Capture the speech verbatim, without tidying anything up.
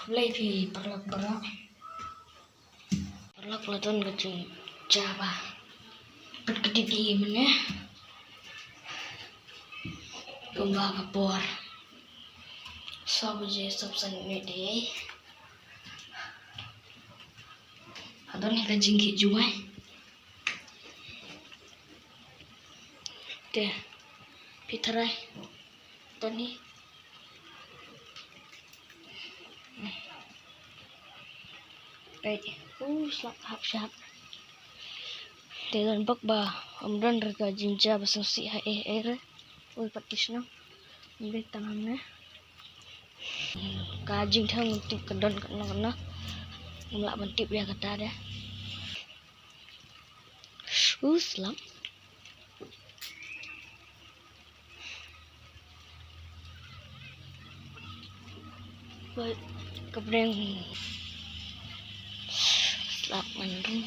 Khublei phi paralok baroh. Paralok, la don ka jingjia ba pat ka dei mynne. Kumba ka por saw baje, saw san minit de. Hadon hi ka jingkhih jumai. Te phi tharai. Tani. Peit, u slap hap shap. Te don bok ba ym don re ka jingjia ba sngewsih ha ei ei re. Ui, pat ki shnong. Ym dei tang hangne. Ka jingthaw ngam tip ka don katno katno. Ngam lah ban tip ïa kata de. U slap. Wei, ka pdeng. Slap ngan rung.